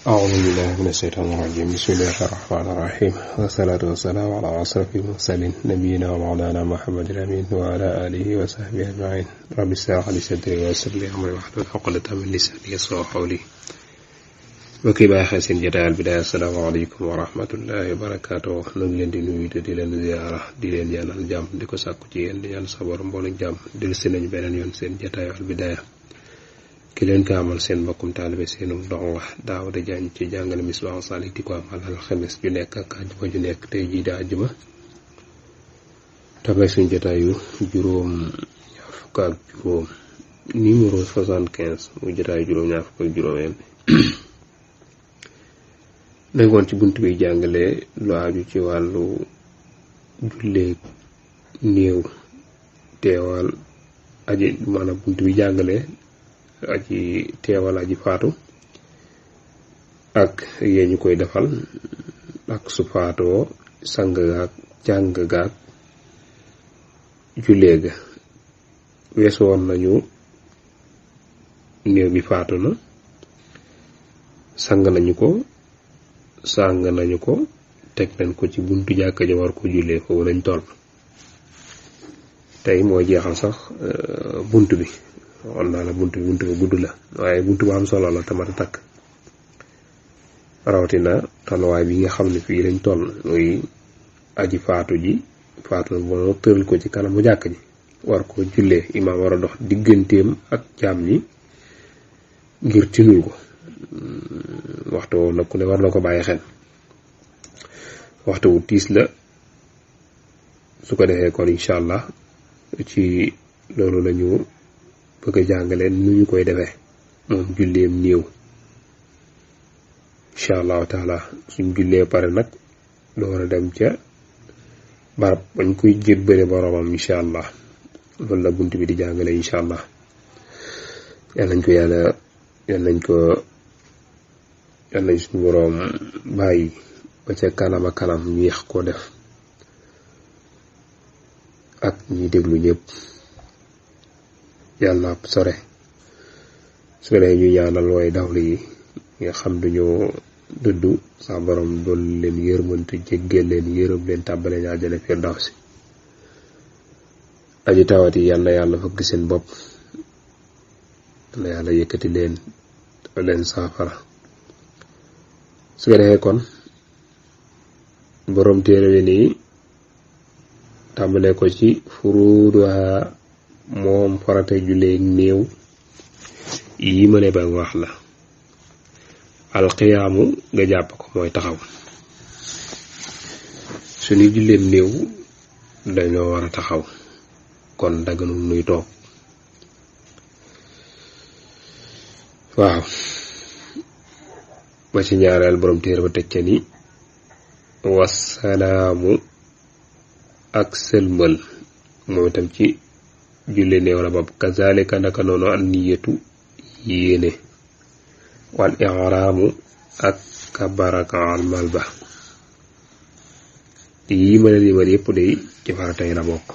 أعوذ بالله من الشيطان الرجيم بسم الله الرحمن الرحيم والصلاة والسلام على أشرف المرسلين نبينا ومولانا محمد الأمين وعلى آله وصحبه أجمعين رب اشرح لي صدري ويسر لي أمري واحلل عقدة من لساني يفقهوا قولي mbokki bàyyi xel seen jotaay Al Bidaaya asalaamaaleykum wa rahmatullahi wa barakaatu ñu ngi leen di nuyu te di leen ziyaara di leen ñaanal jàmm di ko sàkku ci yéen di ñaan sa borom mboolem jàmm dellusi nañu beneen yoon seen jotaay Al Bidaaya ki leen ko amal seen mbokkum taalibe seenum ndongo Daawuda Jaañ ci jàngale Misbaahu Saalik di ko amal alxames ju nekk ak àjjuma ju nekk tey jii di àjjuma tamay suñu jotaayu juróom ñaar fukk ak juróom numéro 75 muy jotaayu juróom ñaar fukk ak juróomeel nekkoon ci bunt bi jàngale lu aju ci wàllu jullee néew teewal aji maanaam bunt bi jàngale aji teewal aji faatu ak yee ñu koy defal ak su faatoo sang gaag jàng gaag jullee ga weesu woon nañu néew bi faatu na sang nañu ko teg nañ ko ci buntu jàkka ja war ko jullee foofu lañ toll tey moo jeexal sax bunt bi waxoon naa la bunt bi gudd la waaye bunt bu am solo la tamit takk rawatina tolluwaay bi nga xam ne fii lañ toll muy aji faatu na boo tëral ko ci kanamu jàkk ji war ko jullee imaam war a dox digganteem ak jaam ñi ngir tinul ko waxtu woo nag ku ne war na ko bàyyi xel waxtu wu tiis la su ko defee kon incha allah ci loolu lañu bëgg a jàngale nu ñu koy defee moom julleem néew incha allahu taala suñ jullee pare nag door a dem ca barab bañ koy jébbale boromam incha allah loolu la bunt bi di jàngale incha allah yal nañ suñu boroom bàyyi ba ca kanam ak kanam yéex koo def ak ñi déglu ñëpp yàlla sore su ko defee ñu ñaanal way dawli yi nga xam dañoo dëddu sa boroom doon leen yërmante jéggal leen yërëm leen tàbbale ñu àjjana firdawsi aji tawat yi yàlla fëgg seen bopp yàlla yëkkati leen saafara su ko defee kon boroom téere wi nii tàmbale ko ci furuuduha moom farata jullee néew yi ma ne ba wax la alxiyaamu nga jàpp ko mooy taxaw suñu julleem néew dañoo war a taxaw kon daganul nuy toog waaw ba ci ñaareel borom téere ba teg ca ni wasalaamu ak sëlmal moom itam ci julli néew la bopp kazalika naka noonu an niyatu yéene wal ihraamu ak kabaraka almal ba yi ma leen limal yépp day ci faratay la bokk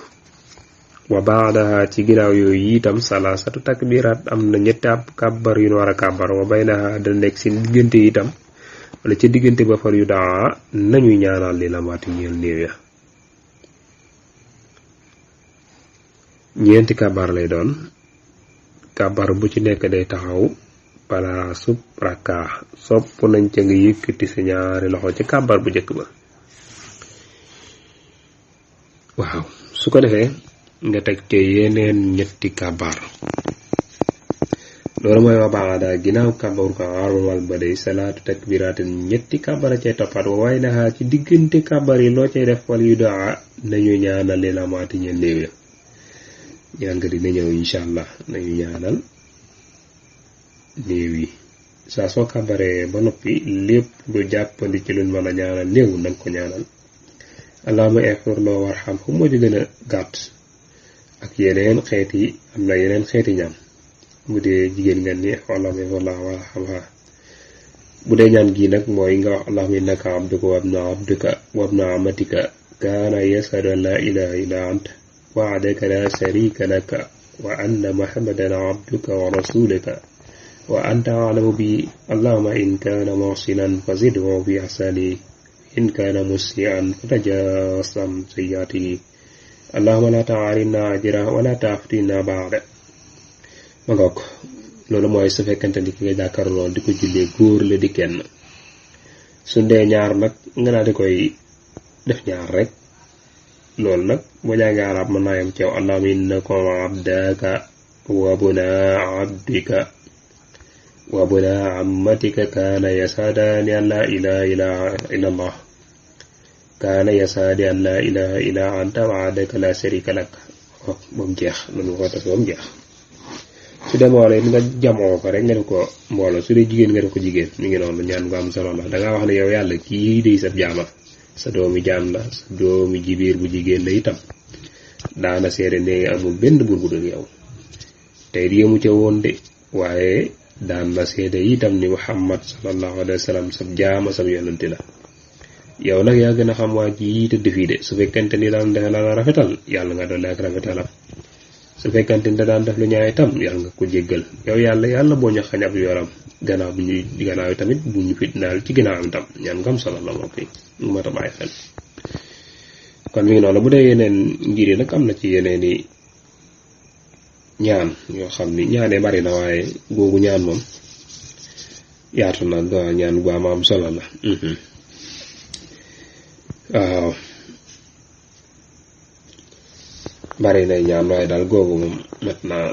wa baadaha ci ginnaaw yooyu itam salaasatu takbiraat am na ñetti ab kàbbar yu nu war a kàbbar wa baynaha da nekk seen diggante itam wala ca diggante ba far yu daa nañu ñaanal li la maati ñeel néew ya ñeenti kàbbar lay doon kàbbar bu ci nekk day taxaw palaasub rakka sopp nañ ca nga yëkkati sa ñaari loxo ci kàbbar bu njëkk ba waaw su ko defee nga teg te yeneen ñetti kàbbar loolu mooy wa baada ginnaaw kàbbaru ko armal ba day salaatu takbiraatin ñetti kàbbara cay toppaat wa waay naxaa ci diggante kàbbar yi loo cay def wal yu daa nañu ñaanal li la maati ñeen néew ya ñaan nga dina ñëw incha allah nañu ñaanal néew yi saa soo kàbbaree ba noppi lépp lu jàppandi ci luñ mën a ñaanal néew nanga ko ñaanal allahumma ighfir lahu warhamhu moo di gën a gàtt ak yeneen xeeti am na yeneen xeeti ñaan bu dee jigéen nga ni allahumma ighfir lahu warhamha bu dee ñaan gi nag mooy nga wax allahumma innaka abduka wa ibnu abdika wa ibnu amatika kaana yashhadu an la ilaha illa anta wa'daka la sharika laka wa anna muhammadan abduka wa rasuluka wa anta a'lamu bi allahumma in kana muhsinan fazidhu bi ihsani in kana musian fatajawaz an sayyi'atihi allahumma la ta'arinna ajra wa la ta'aftina ba'da ma ngok loolu mooy su fekkante ni ki nga jàkkaarloo di ko jullee góor la di kenn su dee ñaar nag nga naa di koy def ñaar rek loolu nag boo jàngee arab mën naa yem ci yow allahumma innakum abdaka wa buna abdika wa buna ammatika kaana yasadani an la ilaha illa allah kaana yasaadi an la ilaha illa anta wa'adaka la sharika lak moom jeex loolu ko def moom jeex su dee mbooloo it nga jamoo ko rek nga def ko mbooloo su dee jigéen nga def ko jigéen mi ngi noonu ñaan gu am solo la dangaa wax ne yow yàlla kii day sab jaama sa doomi jaam la sa doomi jibiir bu jigéen la itam daana seede ne amul benn buur bu dul yow tey di yemu ca woon de waaye daan na seede itam ni Muhammad sallallahu alayhi wa sallam sab jaama sab yonante la yow nag yaa gën a xam waa ji tëdd fii de su fekkente ni daan defe la rafetal yàlla nga dolli ak rafetalam su fekkante ni daan def lu ñaaw itam yàlla nga ko jéggal yow yàlla boo ñu xañ ab yoram gannaaw bu ñu gannaaw tamit bu ñu fitnaal ci ginnaawam itam ñaan ngam solo la mbokk yi mu mat a bàyyi xel kon mi ngi noonu bu dee yeneen ngir yi nag am na ci yeneen i ñaan yoo xam ni ñaanee bari na waaye googu ñaan moom yaatu na ñaan gu am solo la waaw bari na ñaan waaye daal googu moom mat naa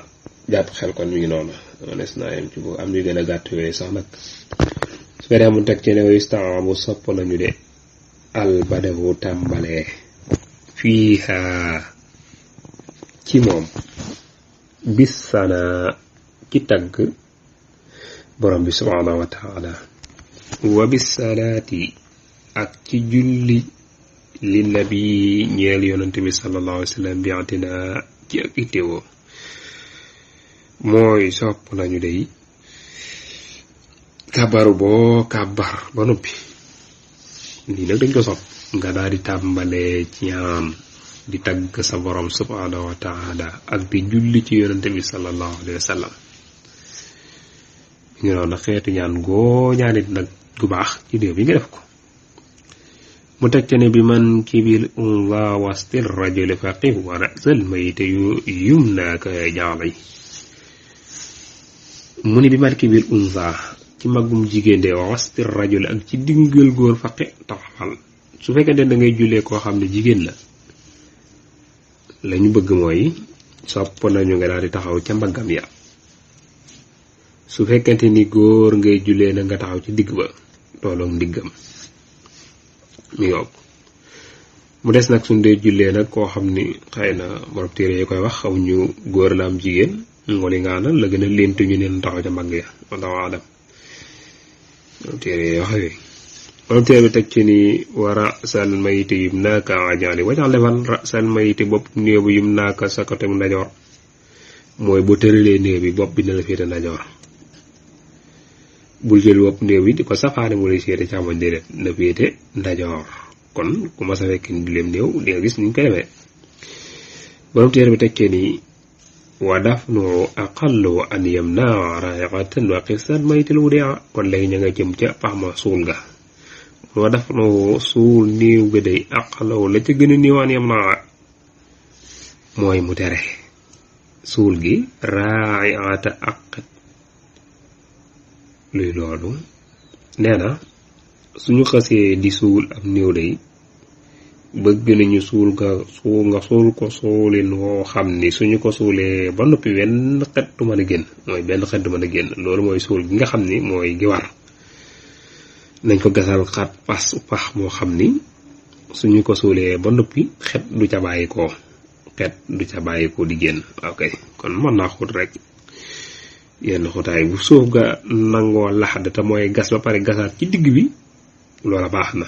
jàpp xel kon mi ngi noonu manes naa yem ci boobu am yu gën a gàtt yooyu sax nag su fekkee mu teg ci ne istaabu sopp nañu de al badawu tàmbalee fiiha ci moom bis sana ci tagg borom bi subhanahu wa taala wa bis salaati ak ci julli li nabi ñeel yonante bi sallallahu alayhi wa sallam bi atina ci ak itteewoo mooy sopp nañu dey kabaru boo kabar ba noppi lii nag dañ ko sopp nga daal di tàmbalee ci ñaan di tagg sa borom subhanahu wa taala ak di julli ci yonante bi sallallahu alayhi wa sallam ngi noonu xeetu ñaan goo ñaanit nag gu baax ci déew bi nga def ko mu teg ca ne bi man kibil unza wastil rajuli faqih wa ra'sal mayte yumnaaka jaalay mu ni bi man kibil unza ci magum jigéen de wastil rajuli ak ci diggal góor faqi taxawal su fekkente da ngay jullee koo xam ne jigéen la lañu bëgg mooy sopp nañu nga daal di taxaw ca mbaggam ya su fekkente ni góor ngay jullee na nga taxaw ci digg ba tolloog ndiggam mi yokk mu des nag suñ dee jullee nag koo xam ni xëy na borom téere yi koy wax xaw ñu góor la am jigéen ngoli ngaana la gën a léntu ñu neen taxaw ca mbagg ya wala adam borom téere yi wax yooyu borom téere bi teg ci ni wa ra'sal mayiti yum naaka ajaali wajax defal ra'sal mayiti bopp néew bi yum naaka sa côté ndajoor mooy bu tëralee néew bi bopp bi na la féete ndajoor bul jël wopp néew bi di ko safaane mu lay seete càmmoñ déedéet na féete ndajoor kon ku ma sa fekk ni di leen néew di nga gis ni ñu koy defee borom téere bi tekkee ni wa dafnu aqallu an yamna ra'iqatan wa qisat maytil wudia kon léegi ña nga jëm ca pax ma suul ga wa dafnu suul néew ga day aqallu la ca gën a néew an yamna mooy mu tere suul gi ra'iqata aqat luy loolu nee na suñu xasee di suul am néew day bëgg nañu suul nga suul ko suulin woo xam ni suñu ko suulee ba noppi wenn xet du mën a génn mooy benn xet du mën a génn loolu mooy suul gi nga xam ni mooy gi war nañ ko gasal xat pax moo xam ni suñu ko suulee ba noppi xet du ca bàyyi ko di génn ok kon mën naa xut rek yenn xutaay bu suuf ga nangoo laxad te mooy gas ba pare gasaat ci digg bi loola baax na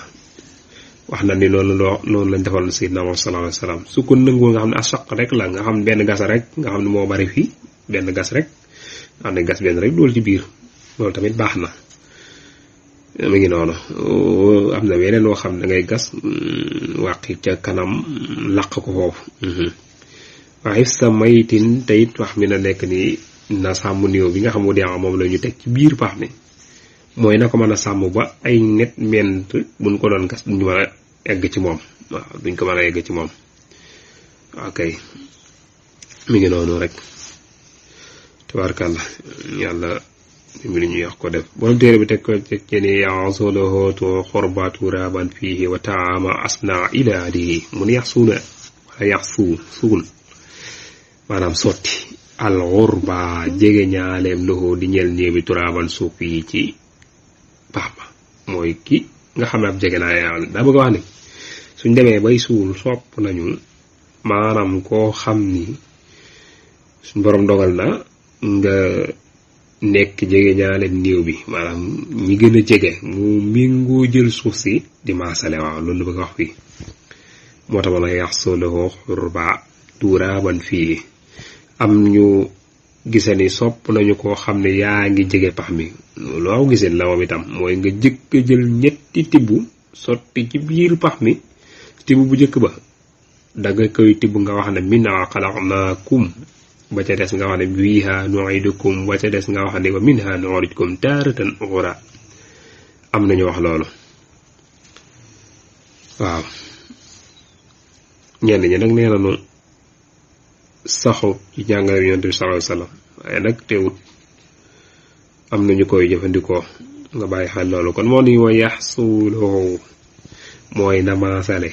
wax na ni noonu lañ defal sayyidina Muhammad sallallahu alayhi wasallam su ko nangoo nga xam ne asaq rek la nga xam benn gas rek nga xam ne moo bari fii benn gas rek xam ne gas benn rek loolu ci biir loolu tamit baax na mi ngi noonu am na weneen woo xam ne ngay gas wàqi ca kanam laq ko foofu waaye sa mayitin teyit wax mi na nekk ni na sàmm néew bi nga xam wadi moom la ñu teg ci biir pax mi mooy na ko mën a sàmm ba ay net ment buñ ko doon gas duñ mën a egg ci moom waaw duñ ko mën a egg ci moom ok mi ngi noonu rek tabarkàlla yàlla mi ñu wax ko def borom téere bi teg ko ci ni yansolohootu xorbatu raban fihi wa taama asna ilaadihi mun yax suuna wala yax suul maanaam sotti al xurba jege ñaaleem loxo di ñel néew bi turaban suuf yi ci pax ba mooy ki nga xam ne ab jege naa yàlla daa bëgg a wax ni suñ demee bay suul sopp nañu maanaam koo xam ni suñ borom dogal na nga nekk jege ñaaleem néew bi maanaam ñi gën a jege mu méngoo jël suuf si di maasale waaw loolu la bëgg a wax fii moo tax ma la yax soloxo xurba turaban fii am ñu gise ni sopp nañu koo xam ne yaa ngi jege pax mi loolu aw giseen la moom itam mooy nga jëkk jël ñetti tibb sotti ci biir pax mi tibb bu jëkk ba danga koy tibb nga wax ne minhaa xalaqnaakum ba ca des nga wax ne fiihaa nu'iidukum ba ca des nga wax ne wa minhaa nuxrijukum taaratan uxraa am nañu wax loolu waaw ñenn ñi nag nee nañu saxu ci jàngale Yonent bi sallallahu alayhi wasallam waaye nag teewut am nañu koy jëfandikoo nga bàyyi xel loolu kon moo ni wa yaxsuuluhu mooy na maasale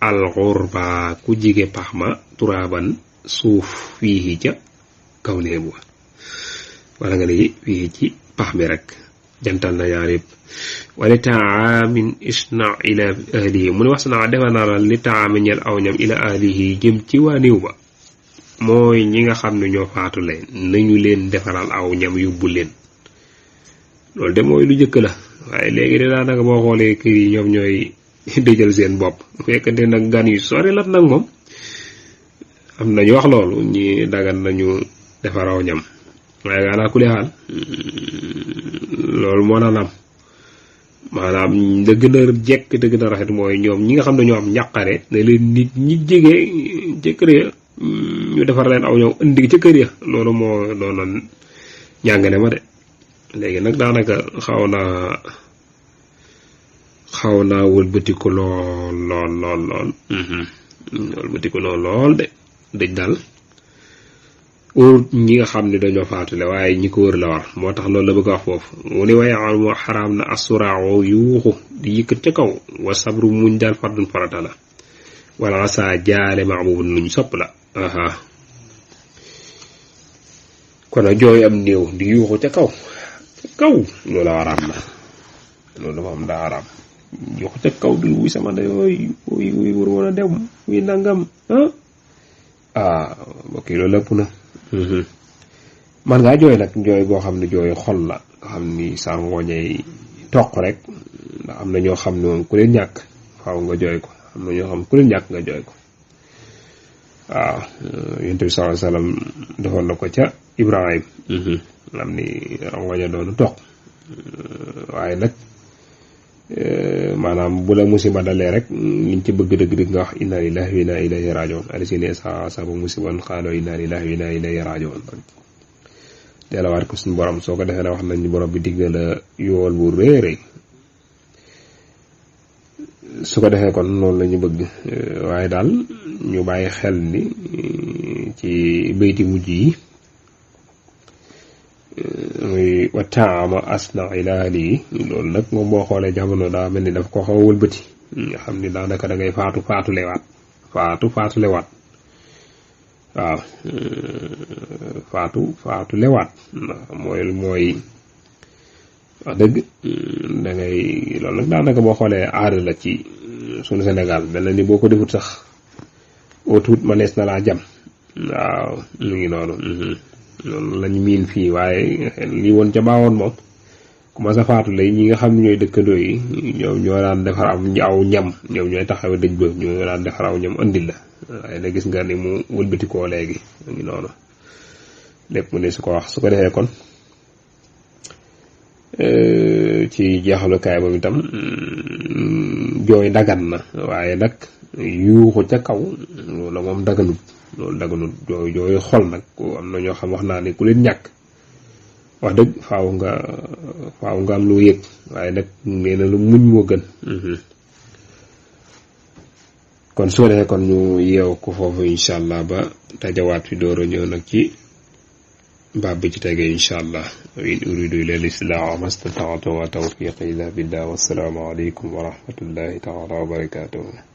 alxurba ku jige pax ma turaaban suuf fii ca kaw néeg wa wala nga ne fii ci pax mi rek jantal na ñaar yëpp wala taamin isna ila ahlihi mu ne wax naa defal naa la li taami ñel aw ñam ila ahlihi jëm ci waa néew ba mooy ñi nga xam ne ñoo faatu leen nañu leen defaral aw ñam yóbbu leen loolu de mooy lu jëkk la waaye léegi de daanaka boo xoolee kër yi ñoom ñooy dëjal seen bopp fekkante nag gan yu sori lat nag moom am nañu wax loolu ñi dagan nañu defar aw ñam waaye gaa naa ku xaal loolu moo naan am maanaam da gën a jekk da gën a rafet mooy ñoom ñi nga xam ne ñoo am njàqare ne leen nit ñi jege ca kër ya ñu defar leen aw ñëw indi ca kër ya loolu moo doonoon njàngale ma de léegi nag daanaka xaw naa wëlbatiku lool wëlbatiku lool de dëj daal wóor ñi nga xam ne dañoo faatule waaye ñi ko wër la war moo tax loolu la bëgg a wax foofu mu ne waaye moo xaraam na assuraawo yuuxu di yëkkat ca kaw wa sabru muñ daal fardun farata la wala sa jaale mahbubun luñ sopp la kon a jooy am néew di yuuxu ca kaw loolu araam na loolu moom daa araam yuuxu ca kaw di wuy sama ndey wuy wër woon a dem wuy nangam mbokk yi loolu lépp na man ngaa jooy nag jooy boo xam ne jooy xol la nga xam ni sa ngooñay toq rek ndax am na ñoo xam ne moom ku leen ñàkk faaw nga jooy ko am na ñoo xam ku leen ñàkk nga jooy ko waaw Yonent bi sallallahu alayhi wasallam defoon na ko ca Ibrahim nga xam ni ngooña doonu toq waaye nag maanaam bu la musiba dalee rek liñ ci bëgg dëgg nga wax inna lillahi wa inna ilayhi raji'un alisine sabu musiban xaaloo inna lillahi wa inna ilayhi raji'un delawaat ko suñu borom soo ko defee ne wax nañ borom bi digg la yool bu réeré su ko defee kon noonu la ñu bëgg waaye daal ñu bàyyi xel ni ci bayti mujj yi muy wa taama asna ilaali yi loolu nag moom boo xoolee jamono daa mel ni daf ko xaw a wëlbati nga xam ni daanaka da ngay faatulewaat waaw faatulewaat mooy wax dëgg da ngay loolu nag daanaka boo xoolee aada la ci sunu Sénégal mel na ni boo ko defut sax au tout manees na laa jam waaw mu ngi noonu loolu lañ miin fii waaye lii woon ca baawoon moom ku ma sa faatu lay ñi nga xam ne ñooy dëkkandoo yi ñoom ñoo daan defar aw ñam ñoom ñooy taxaw dëj ba ñoo daan defar aw ñam andil la waaye nag gis nga ni mu wëlbatikoo léegi mu ngi noonu lépp mu ne su ko wax su ko defee kon ci jeexalukaay boobu itam jooy dagan na waaye nag yuuxu ca kaw loolu moom daganut loolu daganut jooyu xol nag ku am na ñoo xam wax naa ne ku leen ñàkk wax dëgg faaw nga am loo yëg waaye nag nee na lu muñ moo gën kon soo defee kon ñu yeew ko foofu incha allah ba tajawaat fi door a ñëw nag ci baab bi ci tege incha allah in uridu illa al-islaaha mastata'tu wa tawfiqi illa billah wassalaamu alaykum wa rahmatullahi ta'ala wa barakatuh